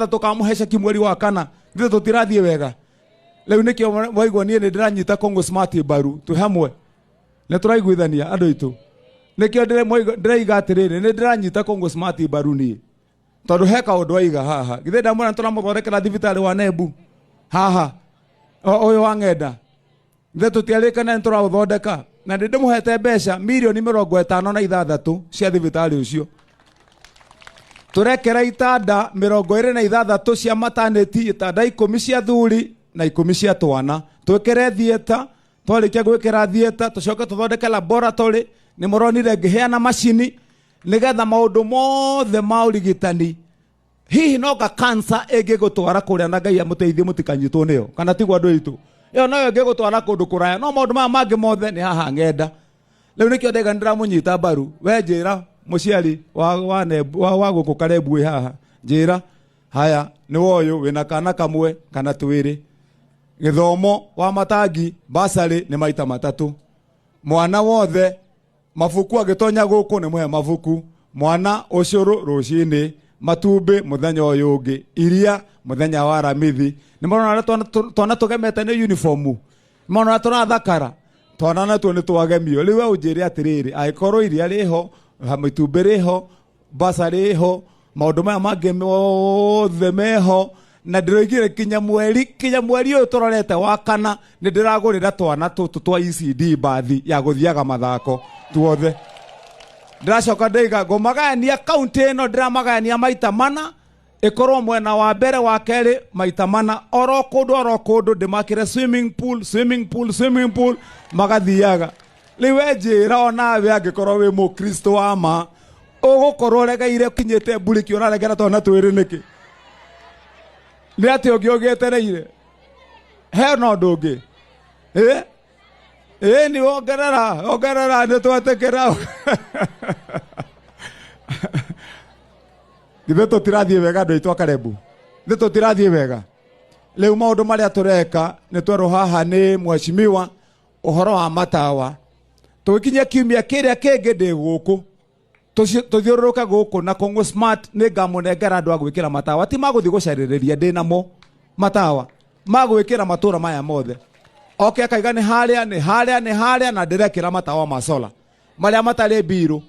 Tũkamũhe ceki mweri wa kana. Ithuĩ tũtirathiĩ wega rĩu, nĩkĩo waigua niĩ nĩ ndĩranyita Congo Smart mbaru. Twĩ hamwe, nĩ tũraiguithania andũ aitũ. Nĩkĩo ndĩraiga atĩrĩrĩ, nĩ ndĩranyita Congo Smart mbaru niĩ, tondũ he kaũndũ aiga haha. Githĩ ndamwĩra nĩ tũramũthondekera thibitarĩ wa Nebu haha, ũyũ wa ng'enda? Ithe tũtiarĩkana nĩ tũraũthondeka, na nĩ ndĩmũhete mbeca mirioni 56 cia thibitarĩ ũcio. Tũrekera itanda 26 cia maternity, itanda 10 cia thuri na 10 cia twana. Twĩkĩre theatre. Twarĩkia gwĩkĩra theatre, tũcoke tũthondeke laboratory. Nĩ mũronire ngĩheana macini nĩgetha maũndũ mothe ma ũrigitani, hihi no nga cancer ĩngĩgũtwara kũrĩa, na Ngai amũteithie mũtikanyitwo nĩyo, kana tiguo andũ aitũ? Ĩyo noyo ĩngĩgũtwara kũndũ kũraya, no maũndũ maya mangĩ mothe nĩ haha ng'enda. Rĩu nĩkĩo ndaiga nĩ ndĩramũnyita mbaru. We njĩra, mũciari wa gũkũ Karebu wĩ haha, njĩra haya, nĩ woyũ wĩna kana kamwe kana twĩrĩ, gĩthomo wa matangi basarĩ nĩ maita matatũ, mwana wothe mabuku agĩtonya gũkũ nĩ mũhe mabuku, mwana ũcũrũ rũcinĩ, matumbĩ mũthenya ũyũ ũngĩ, iria mũthenya wa Aramithi. Nĩ marona ũrĩa twana tũgemete nĩ uniform, nĩ marona ũrĩa tũrathakara. Twana natuo nĩ twagemio. Rĩu we ũnjĩre atĩrĩrĩ, angĩkorwo iria rĩho, itumbĩ rĩho, basarĩ ĩho, maũndũ maya mangĩ mothe meho, na ndĩroigire kinya mweri ũyũ tũrorete wa kana, nĩ ndĩragũrĩra twana tũtũ twa ECD mbathi ya gũthiaga mathako tuothe. Ndĩracoka ndaiga ngũmagayania kaunti ĩno, ndĩramagayania maita mana, ĩkorwo mwena wa mbere, wa kerĩ, maita mana, oro kũndũ oro kũndũ ndĩmakĩre swimming pool, swimming pool, swimming pool, magathiaga. Rĩu we njĩra, onawe angĩkorwo wĩ mũkristo wa ma, ũgũkorwo ũregeire ũkinyĩte mburĩki, ũraregera twana twĩrĩ nĩkĩ? Nĩ atĩ ũngĩ ũgĩetereire he na ũndũ ũngĩ? Ĩ ĩ nĩ ongerera, ongerera, nĩ twetĩkĩra. Githĩ tũtirathiĩ wega, andũ aitũ a Karebu? Githĩ tũtirathiĩ wega? Rĩu maũndũ marĩa tũreka, nĩ twerwo haha nĩ mheshimiwa ũhoro wa matawa. Tũgĩkinyia kiumia kĩrĩa kĩngĩ ndĩ gũkũ, tũthiũrũrũke gũkũ na Kongo Smart, nĩ ngamũnengera andũ a gwĩkĩra matawa, ti magũthiĩ gũcarĩrĩria, ndĩ namo matawa ma gwĩkĩra matũra maya mothe. Oke akaiga nĩ harĩa, nĩ harĩa, nĩ harĩa, na ndĩrekĩra matawa ma solar marĩa matarĩ mbirũ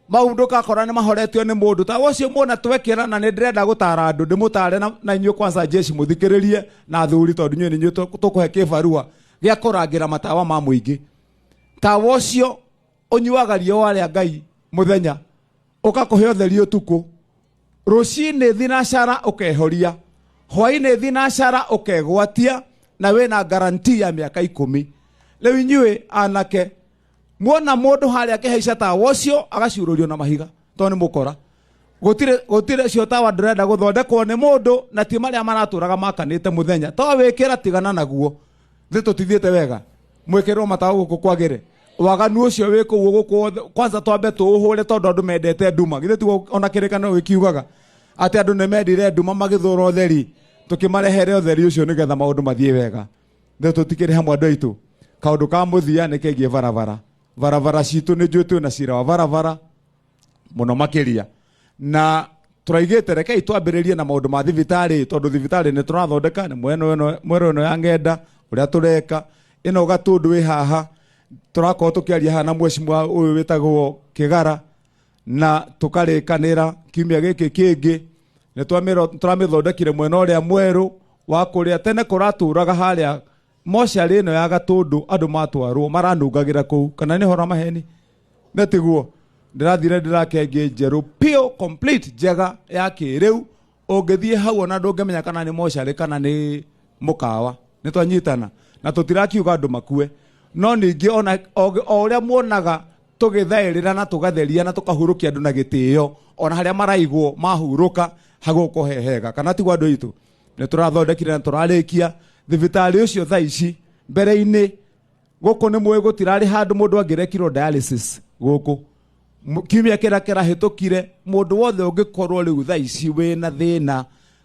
mau, ndũgakora nĩ mahoretio nĩ mũndũ ta ũcio muona twekĩra. Na nĩ ndĩrenda gũtara andũ, ndĩmũtare na inyuĩ kwanza jeshi mũthikĩrĩrie, na athuri, tondũ inyuĩ nĩ inyuĩ tũkũhe kĩbarua gĩa kũrangĩra matawa ma mũingĩ. Tawa ũcio ũnyuaga riũa rĩa Ngai mũthenya, ũgakũhe ũtheri ũtukũ, rũcinĩ thinacara ũkehoria, hwainĩ thinacara ũkegwatia, na wĩna guarantee ya mĩaka 10. Rĩu inyuĩ anake, muona mũndũ harĩa akĩhaica tawa ũcio, agacuurũrio na mahiga, tondũ nĩ mũkora. Gũtirĩ, gũtirĩ cio tawa ndũrenda gũthondekwo nĩ mũndũ, na ti marĩa maratũraga makanĩte mũthenya. To wĩkĩra, tigana naguo. Thĩ tũtithiĩte wega, mwĩkĩrwo matawa gũkũ kwagĩre. Waganu ũcio wĩ kũu gũkũ wothe, kwanza twambe tũũhũre, tondũ andũ mendete nduma. Githĩ tiguo ona kĩrĩkanĩro gĩkiugaga atĩ andũ nĩ mendire nduma magĩthũra ũtheri? Tũkĩmarehere ũtheri ũcio nĩgetha maũndũ mathiĩ wega. Thĩ tũtikĩrĩ hamwe, andũ aitũ? Kaũndũ ka mũthia nĩ kegiĩ barabara. Barabara citũ, nĩ njũĩ twĩna cira wa barabara mũno makĩria, na tũraigĩte rekei twambĩrĩrie na maũndũ ma thibitarĩ, tondũ thibitarĩ nĩ tũrathondeka, nĩ mwena ĩno, mwena ĩno ya ng'enda ũrĩa tũreka ĩno Gatũndũ ĩ haha. Tũrakorwo tũkĩaria haha na mheshimiwa ũyũ wĩtagwo Kĩgara, na tũkarĩkanĩra kiumia gĩkĩ kĩngĩ nĩ tũramĩthondekire mwena ũrĩa mwerũ wa kũrĩa tene kũratũraga harĩa mocarĩ ĩno ya Gatũndũ, andũ matwarwo maranungagĩra kũu, kana nĩ hora maheni? Nĩ tiguo? Ndĩrathire ndĩrakengĩ njerũ piũ, complete, njega ya kĩrĩu. Ũngĩthiĩ hau ona ndũngĩmenya kana nĩ mocarĩ kana nĩ mũkawa. Nĩ twanyitana, na tũtirakiuga andũ makue, no ningĩ ona o ũrĩa muonaga tũgĩthaĩrĩra na tũgatheria na tũkahurũkia andũ na gĩtĩo, ona harĩa maraigwo mahurũka hagũkũ he hega, kana tiguo, andũ aitũ? Nĩ tũrathondekire na tũrarĩkia thibitarĩ ũcio thaa ici. Mbere-inĩ gũkũ nĩ mũĩ gũtirarĩ handũ mũndũ angĩrekirwo dialysis gũkũ. Kiumia kĩrĩa kĩrahĩtũkire, mũndũ wothe ũngĩkorwo rĩu thaa ici wĩna thĩna,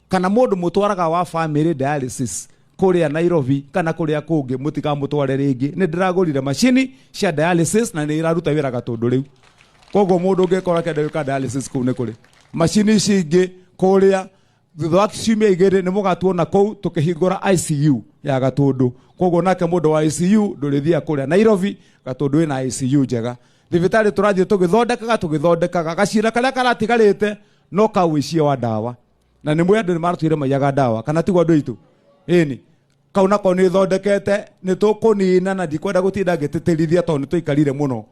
kana mũndũ mũtwaraga wa family dialysis kũrĩa Nairobi kana kũrĩa kũngĩ, mũtikamũtware rĩngĩ. Nĩ ndĩragũrire macini cia dialysis na nĩ iraruta wĩra Gatũndũ rĩu. Koguo mũndũ ũngĩkorwo akĩenda gwĩka dialysis, kũu nĩ kũrĩ macini ici ingĩ kũrĩa. Thutha wa ciumia igĩrĩ nĩ mũgatuona kũu tũkĩhingũra ICU ya Gatũndũ. Koguo nake mũndũ wa ICU ndũrĩthiaga kũrĩa Nairobi, Gatũndũ ĩna ICU njega. Thibitarĩ tũrathiĩ tũgĩthondekaga tũgĩthondekaga, gacira karĩa karatigarĩte no ka ũicia wa ndawa. Na nĩ mũĩ andũ nĩ maratwĩre maiyaga ndawa, kana tiguo andũ aitũ? Ĩni. Kau nako nĩ thondekete, nĩ tũkũnina na ndikwenda gũtinda ngĩtĩtĩrithia tondũ nĩ tũikarire mũno.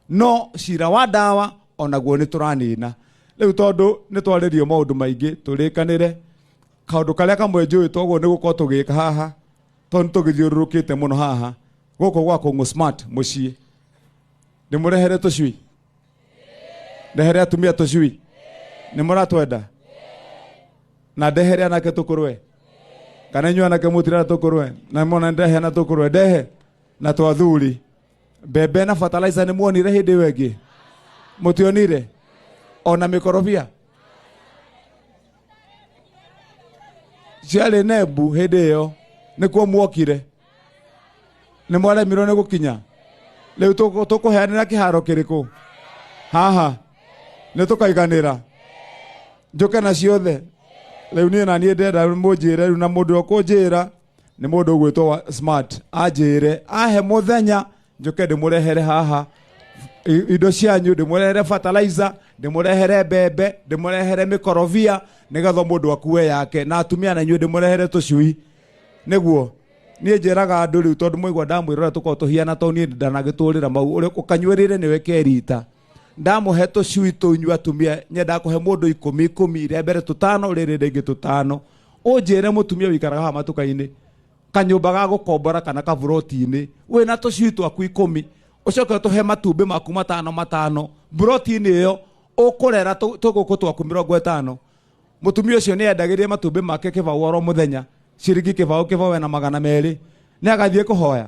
No cira wa ndawa onaguo nĩ tũranina. Rĩu tondũ nĩ twarĩrio maũndũ maingĩ tũrĩkanĩre, kaũndũ karĩa kamwe njũĩ toguo nĩ gũkorwo tũgĩka haha, tondũ nĩ tũgĩthiũrũrũkĩte mũno haha, gũkũ gwa Kũng'ũ Smart mũciĩ. Ndĩmũrehere tũcui? Ndehere atumia tũcui? Nĩ mũratwenda? Na ndehere anake tũkũrwe? Kana inyuĩ anake mũtirenda tũkũrwe? Na mona ndehe na tũkũrwe? Ndehe na twathuri. Mbembe na fertilizer nĩ muonire hĩndĩ ĩyo ĩngĩ? Mũtionire? Ona mĩkorobia? Ciarĩ nembu hĩndĩ ĩyo, nĩkuo muokire. Nĩ mwaremirwo nĩ gũkinya? Rĩu tũkũheanĩra kĩharo kĩrĩkũ? Haha? Nĩ tũkaiganĩra? Njũke na ciothe? Rĩu niĩ na niĩ ndĩrenda mũnjĩre rĩu, na mũndũ ũkũnjĩra nĩ mũndũ ũgwĩtwo wa Smart, anjĩre ahe mũthenya njũke ndĩmũrehere haha indo cianyu, ndĩmũrehere fertilizer, ndĩmũrehere mbembe, ndĩmũrehere mĩkorobia, nĩgetha mũndũ akue yake, na atumia na inyuĩ ndĩmũrehere tũcui. Nĩguo niĩ njĩraga andũ rĩu, tondũ mwaigua ndamwĩra ũrĩa tũkoragwo tũhiana, tondũ niĩ ndanagĩtũrĩra mau, ũrĩa ũkanyuĩrĩire nĩwe kerita. Ndamũhe tũcui tũu inyuĩ atumia, nyendaga kũhe mũndũ ikũmi ikũmi, rĩa mbere tũtano, rĩrĩ rĩngĩ tũtano. Ũnjĩre mũtumia ũikaraga haha matuka-inĩ, kanyũmba ga gũkombora kana kaburoti-inĩ, wĩna tũcui twaku ikũmi, ũcoke ũtũhe matumbĩ maku matano matano, buroti-inĩ ĩyo ũkũrera tũgũkũ twaku 50. Mũtumia ũcio nĩ endagĩria matumbĩ make kĩbaũ oro mũthenya, ciringi kĩbaũ kĩbaũ ena 200. Nĩ agathiĩ kũhoya?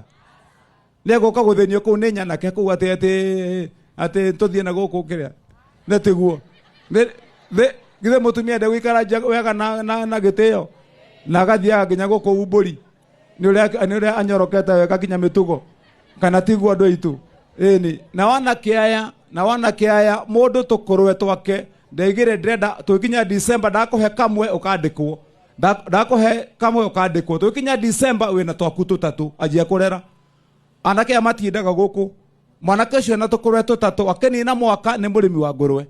Nĩ egũka gũthĩnio kũu nĩ nyanake kũu atĩ atĩ atĩ tũthiĩ na gũkũ kĩrĩa? Nĩ tiguo? Githĩ mũtumia ndegũikara wega na gĩtĩo na agathiaga nginya gũkũ mbũri nĩ ũrĩa anyorokete wega nginya mĩtugo, kana tiguo andũ aitũ? Ĩni. Na wanake aya, na wanake aya mũndũ tũkũrwe twake ndaigire ndĩrenda tũgĩkinya December ndakũhe kamwe ũkandĩkwo, ndakũhe kamwe ũkandĩkwo, tũgĩkinya December wĩna twaku tũtatũ anjia kũrera. Anake aya matindaga gũkũ, mwanake ũcio na tũkũrwe tũtatũ akĩnina mwaka nĩ mũrĩmi wa ngũrwe,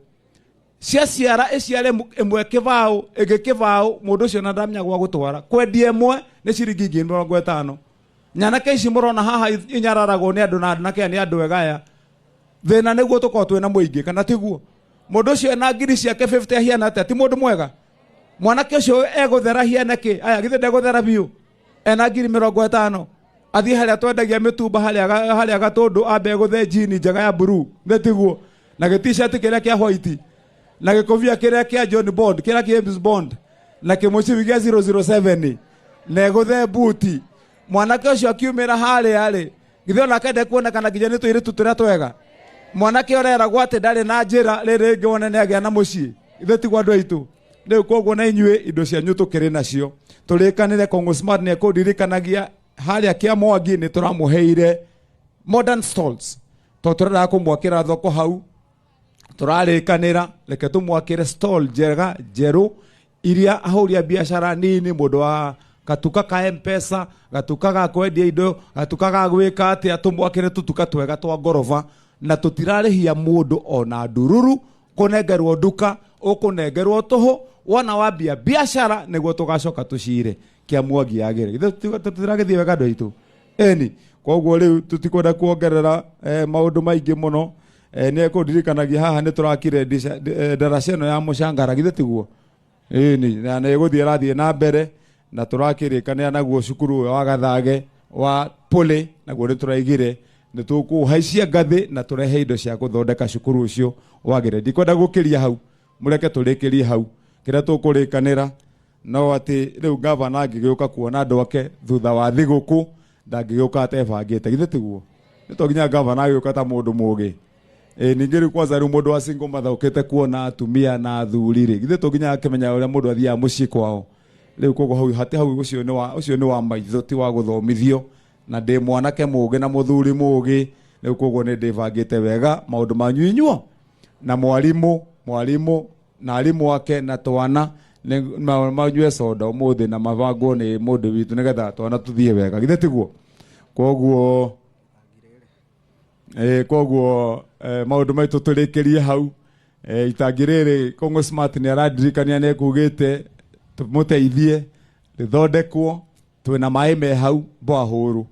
ciaciara ĩciare ĩmwe kĩbaũ ĩngĩ kĩbaũ, mũndũ ũcio na ndamenya gwa gũtwara, kwendia ĩmwe nĩ ciringi 50,000. Nyanake ici mũrona haha inyararagwo nĩ andũ, na anake aya nĩ andũ ega aya, thĩna nĩguo tũkorwo twĩna mũingĩ, kana tiguo? Mũndũ ũcio ena ngiri ciake 50 ahiana atĩa? Ti mũndũ mwega? Mwanake ũcio egũthera hiana kĩ? Aya githĩ ndegũthera biũ? Ena ngiri 50 athiĩ harĩa twendagia mĩtumba harĩa Gatũndũ ambe egũthe njini njega ya blue, nĩ tiguo? Na gĩ-t-shirt kĩrĩa kĩa white na gĩkũbia kĩrĩa kĩa John Bond, kĩrĩa kĩa James Bond, na kĩmũcibi gĩa 007, na egũthe buti. Mwanake ũcio akiumĩra harĩa rĩ, githĩ onake ndekuonekana nginya nĩ tũirĩtu tũrĩa twega? Mwanake ũreragwo atĩ ndarĩ na njĩra, rĩrĩ rĩngĩ wone nĩ agĩa na mũciĩ, githĩ tiguo andũ aitũ? Rĩu koguo na inyuĩ indo cianyu tũkĩrĩ nacio, tũrĩkanĩre. Kũng'ũ Smart nĩ ekũndirikanagia harĩa kĩa Mwangi nĩ tũramũheire modern stalls, tondũ tũrendaga kũmwakĩra thoko hau. Tũrarĩkanĩra reke tũmwakĩre stall njega njerũ iria ahũri a biacara nini, mũndũ wa gatuka ka M-Pesa, gatuka ga kwendia indo, gatuka ga gwĩka atĩa, tũmwakĩre tũtuka twega twa ngoroba, na tũtirarĩhia mũndũ ona ndururu kũnengerwo nduka, ũkũnengerwo tũhũ wona wambia biacara, nĩguo tũgacoka tũcire kĩa Mwangi yagĩre. Githĩ tũtiragĩthiĩ wega andũ aitũ? Ĩni. Koguo rĩu tũtikwenda kuongerera maũndũ maingĩ mũno. Nĩ ekũndirikanagia haha nĩ tũrakire ndaraca ĩno ya mũcangara, githĩ tiguo? Ĩni, na nĩ ĩgũthiĩ ĩrathiĩ na mbere, na tũrakĩrĩkanĩra naguo cukuru ũyũ wa Gathage wa Pole, naguo nĩ tũraigire nĩ tũkũhaicia ngathĩ na tũrehe indo cia gũthondeka cukuru ũcio wagĩre. Ndikwenda gũkĩria hau, mũreke tũrĩkĩrie hau. Kĩrĩa tũkũrĩkanĩra no atĩ rĩu gavana angĩgĩũka kuona andũ ake thutha wa thigũkũ, ndangĩgĩũka atebangĩte, githĩ tiguo? Nĩ to nginya gavana agĩũka ta mũndũ mũgĩ. Ningĩ rĩu kwanza rĩu mũndũ wa single mother ũkĩte kuona atumia na athuri rĩ, githĩ to nginya akĩmenya ũrĩa mũndũ athiaga mũciĩ kwao? Rĩu koguo hau hatĩ hau ũcio nĩ wa maitho, ti wa gũthomithio, na ndĩ mwanake mũgĩ na mũthuri mũgĩ. Rĩu koguo nĩ ndĩbangĩte wega maũndũ manyu inyuo na mwarimũ na arimũ ake na twana. Manyue soda ũmũthĩ na mabangwo nĩ mũndũ witũ nĩgetha twana tũthiĩ wega, githĩ tiguo? Koguo koguo maũndũ maitũ tũrĩkĩrie hau. Itangi rĩrĩ Kongo Smart nĩ arandirikania nĩ ekugĩte tũmũteithie rĩthondekwo. Twĩna maĩ me hau mbwahũrũ,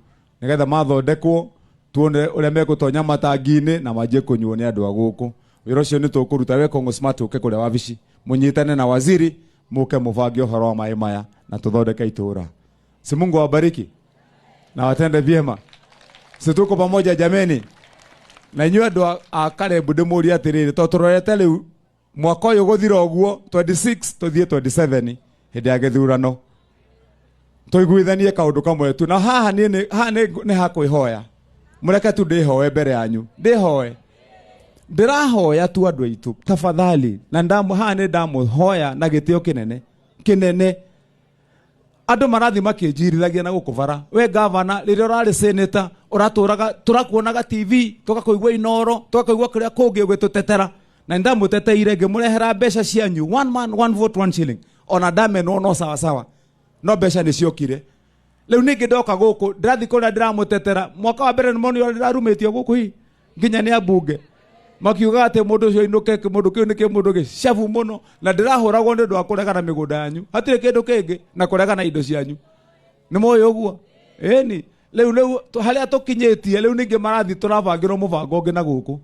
nĩgetha mathondekwo tuone ũrĩa megũtonya matangi-inĩ na manjie kũnyuo nĩ andũ a gũkũ. Wĩra ũcio nĩ tũkũruta. We Kongo Smart, ũke kũrĩa wabici, mũnyitane na waziri, mũke mũbange ũhoro wa maĩ maya na tũthondeke itũra. Si Mungu awabariki na watende vyema. Si tuko pamoja jameni? Na inyuĩ andũ a Karebu, ndĩmũrie atĩrĩrĩ, to tũrorete rĩu mwaka ũyũ gũthira ũguo 26 tũthiĩ 27 hĩndĩ ya gĩthurano, tũiguithanie kaũndũ kamwe tu. Na haha niĩ haha nĩ hakwĩhoya, mũreke tu ndĩhoe mbere yanyu, ndĩhoe, ndĩrahoya tu andũ aitũ, tafadhali. Na haha nĩ ndamũhoya na gĩtĩo kĩnene kĩnene. Andũ marathiĩ makĩnjirithagia na gũkũ bara, we gavana, rĩrĩa ũrarĩ seneta ũratũraga tũrakuonaga TV, tũgakũigua Inoro, tũgakũigua kũrĩa kũngĩ ũgĩtũtetera, na nĩndamũteteire ngĩmũrehera mbeca cianyu, one man one vote one shilling. Ona ndamenwo no sawa sawa, no mbeca nĩ ciokire. Rĩu ningĩ ndoka gũkũ, ndĩrathiĩ kũrĩa ndĩramũtetera. Mwaka wa mbere nĩmonire ũrĩa ndĩrarumĩtio gũkũ, hihi nginya nĩ ambunge makiugaga atĩ mũndũ ũcio ainũke, mũndũ kĩu nĩ kĩmũndũ gĩcabu mũno, na ndĩrahũragwo nĩ ũndũ wa kũregana mĩgũnda yanyu, hatirĩ kĩndũ kĩngĩ, na kũregana indo cianyu. Nĩ moĩ ũguo? Ĩni rĩu harĩa tũkinyĩtie rĩu, ningĩ marathiĩ tũrabangĩrwo mũbango ũngĩ na gũkũ.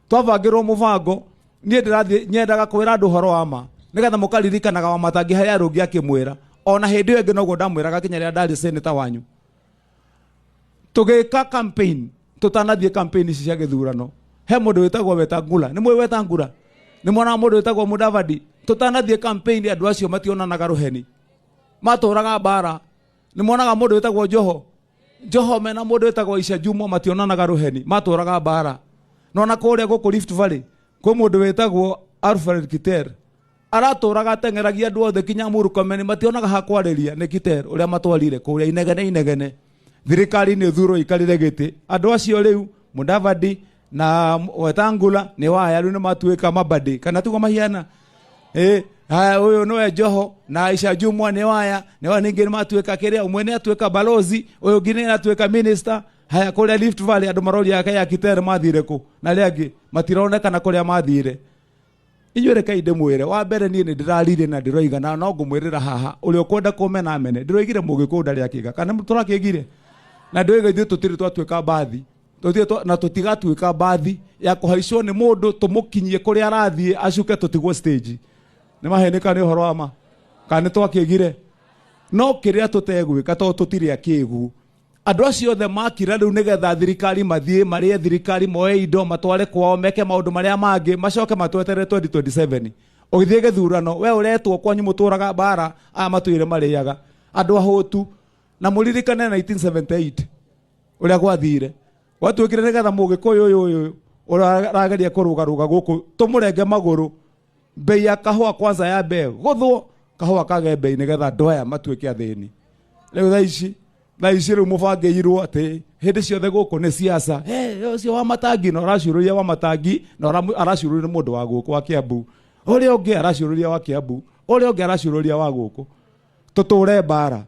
Twabangĩrwo mũbango, niĩ ndĩrathiĩ nyendaga kwĩra andũ ũhoro wa ma, nĩgetha mũkaririkanaga wa matangi harĩa arũngi akĩmwĩra. Ona hĩndĩ ĩyo ĩngĩ noguo ndamwĩraga kinya rĩrĩa ndarĩ seneta wanyu. Tũgĩka campaign, tũtanathiĩ campaign ici cia gĩthurano, he mũndũ wĩtagwo Wetangula. Nĩ mũĩ Wetangula? Nĩ mwonaga mũndũ wĩtagwo Mudavadi? Tũtanathiĩ campaign, andũ acio mationanaga rũheni, matũraga mbara. Nĩ mwonaga mũndũ wĩtagwo Joho? Joho mena mũndũ wĩtagwo Isha Jumwa mationanaga rũheni, matũraga mbara. Nona kũrĩa gũkũ Rift Valley kwĩ mũndũ wĩtagwo Alfred Kiter, aratũraga ateng'eragia andũ othe kinya Murkomen, mationaga ha kwarĩria nĩ Kiter ũrĩa matwarire kũrĩa inegene inegene. Thirikari nĩ thurwo ikarĩre gĩtĩ, andũ acio rĩu Mudavadi na Wetangula nĩ waya, rĩu nĩ matuĩka mabadi, kana tiguo mahiana? Haya, ũyũ nĩwe Joho na Aisha Jumwa nĩ waya, nĩ waya, ningĩ nĩ matuĩka kĩrĩa, ũmwe nĩ atuĩka balozi, ũyũ ũngĩ nĩ atuĩka minister. Haya, kũrĩa Rift Valley andũ maroria ya Kiter mathire kũ, na arĩa angĩ matironekana kũrĩa mathire. Inyuĩ rekei ndĩmwĩre, wa mbere niĩ nĩ ndĩrarire na ndĩroiga, na no ngũmwĩrĩra haha, ũrĩa ũkwenda kũmena amene. Ndĩroigire mũgĩkũyũ ndarĩ akĩga, kana tũrakĩgire? Na ndĩroiga ithuĩ tũtirĩ twatuĩka mbathi. Na tũtigatuĩka mbathi ya kũhaicwo nĩ mũndũ, tũmũkinyie kũrĩa arathiĩ, acuke tũtigwo stage. Nĩ mahenĩka nĩ ũhoro wa ma, kana nĩ twakĩgire? No kĩrĩa tũtegwĩka, tondũ tũtirĩ akĩgu, andũ acio othe makira rĩu nĩgetha thirikari mathiĩ marĩe thirikari, moe indo matware kwao, meke maũndũ marĩa mangĩ, macoke matweterere 2027 ũgĩthiĩ gĩthurano. We ũretwo kwanyu mũtũraga mbara, aya matũire marĩaga andũ ahũtu. Na mũririkane 1978 ũrĩa gwathire, gwatuĩkire nĩgetha mũgĩkũyũ ũyũ ũyũ ũrageria kũrũgarũga gũkũ tũmũrenge magũrũ, bei ya kahũa kwanza yambe gũthwo, kahũa kage bei, nĩgetha andũ aya matuĩke athĩni. Rĩu thaa ici rĩu mũbangĩirwo atĩ hĩndĩ ciothe gũkũ nĩ siasa. Hey, ũcio wa matangi na ũracururia wa matangi na aracururia nĩ mũndũ wa gũkũ wa Kiambu, ũrĩa ũngĩ aracururia wa Kiambu, ũrĩa ũngĩ aracururia wa gũkũ. Tũtũre mbara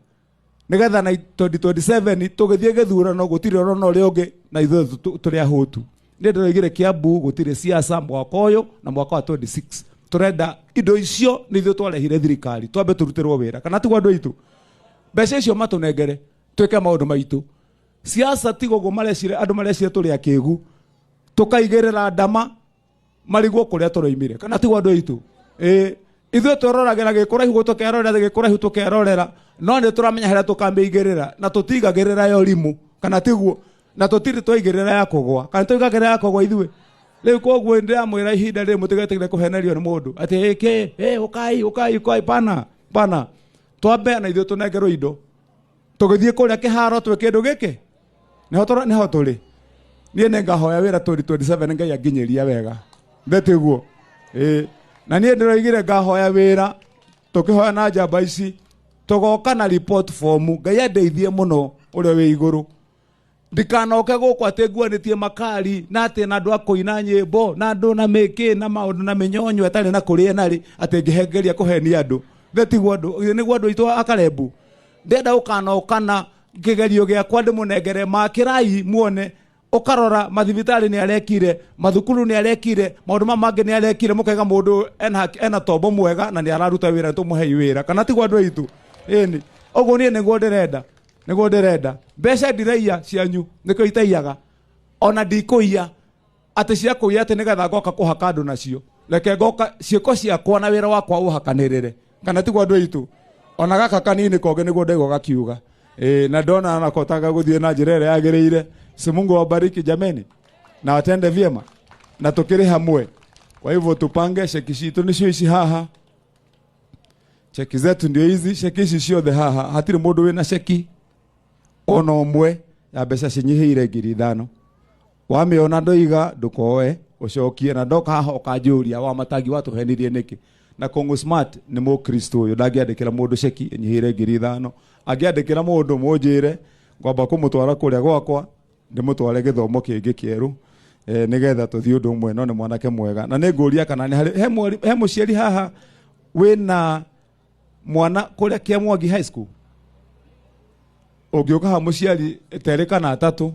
nĩgetha na 2027 tũgĩthiĩ gĩthurano gũtirĩ ũrona ũrĩa ũngĩ, na ithuĩ tũrĩ ahũtu. Niĩ ndĩroigire Kiambu gũtirĩ siasa mwaka ũyũ na mwaka wa 26. Tũrenda indo icio, nĩ ithuĩ twarehire thirikari, twambe tũrutĩrwo wĩra, kana tiguo andũ aitũ? Mbeca icio matũnengere twĩke maũndũ maitũ. Siasa tiga ũguo marecire, andũ marecire tũrĩ akĩgu, tũkaigĩrĩra ndama marigwo kũrĩa tũroimire, kana tiguo andũ aitũ? Ĩĩ, ithuĩ tweroragĩra gĩkũraihu, tũkerorera gĩkũraihu, tũkerorera, no nĩ tũramenya harĩa tũkamĩigĩrĩra, na tũtigagĩrĩra ya ũrimũ, kana tiguo? Na tũtirĩ twaigĩrĩra ya kũgwa, kana tũigagĩrĩra ya kũgwa ithuĩ? Rĩu koguo ndĩramwĩra ihinda rĩrĩ mũtigetĩkĩre kũhenerio nĩ mũndũ atĩ ĩkĩ ĩ ũkai ũkai ũkai. Pana pana, twambe na ithuĩ tũnengerwo indo, tũgĩthiĩ kũrĩa kĩharo twĩ kĩndũ gĩkĩ nĩho nĩho tũrĩ. Niĩ nĩ ngahoya wĩra 2027, Ngai anginyĩria wega, ndetiguo? Ĩĩ, na niĩ ndĩroigire ngahoya wĩra, tũkĩhoya na njamba ici tũgoka na report form. Ngai andeithie mũno ũrĩa wĩ igũrũ, ndikanoke gũkũ atĩ nguanĩtie makari na atĩ na andũ a kũina nyĩmbo na andũ na mĩkĩ na maũndũ na mĩnyonyo ĩtarĩ na kũrĩa narĩ, atĩ ngĩhengeria kũhenia andũ. Tiguo andũ nĩguo andũ aitũ akarebu ndenda ũkanokana kĩgerio gĩakwa ndĩmũnengere makĩrai muone ũkarora mathibitarĩ nĩ arekire, mathukuru nĩ arekire, maũndũ ma mangĩ nĩ arekire, mũkaiga mũndũ ena tombo mwega na nĩ araruta wĩra, tũmũhei wĩra, kana tiguo andũ aitũ? Ĩni, ũguo niĩ nĩguo ndĩrenda, nĩguo ndĩrenda. Mbeca ndiraiya cianyu, nĩkĩo itaiyaga, ona ndikũiya atĩ cia kũiya atĩ nĩgetha ngoka kũhaka andũ nacio. Reke ngoka ciĩko ciakwa na wĩra wakwa ũhakanĩrĩre, kana tiguo andũ aitũ? Ona gaka kanini kongĩ nĩguo ndaigua gakiuga. E, na ndona anakotaka gũthiĩ na njĩra ĩrĩa yagĩrĩire. Si Mungu awabariki jameni na atende vyema na tukĩrĩ hamwe. Kwa hivyo tupange cheki citũ nĩcio ici haha, cheki zetu ndio hizi, cheki ici ciothe haha hatirĩ mũndũ wĩna cheki ona ũmwe ya mbeca cinyihĩire 5,000. Wamĩona ndoiga ndũkoe ũcokie, na ndoka haha ũkanjũria wa matangi watũhenirie nĩkĩ. Na Kongo Smart nĩ mũkristo ũyũ, ndangĩandĩkĩra mũndũ ceki ĩnyihĩire 5,000. Angĩandĩkĩra mũndũ mũnjĩre, ngwamba kũmũtwara kũrĩa gwakwa ndĩmũtware gĩthomo kĩngĩ kĩerũ, nĩgetha tũthiĩ ũndũ ũmwe. No nĩ mwanake mwega, na nĩ ngũria kana nĩ harĩ he mũciari haha wĩna mwana kũrĩa Kĩamwangi High School. Ũngĩũka haha mũciari terĩ kana atatũ.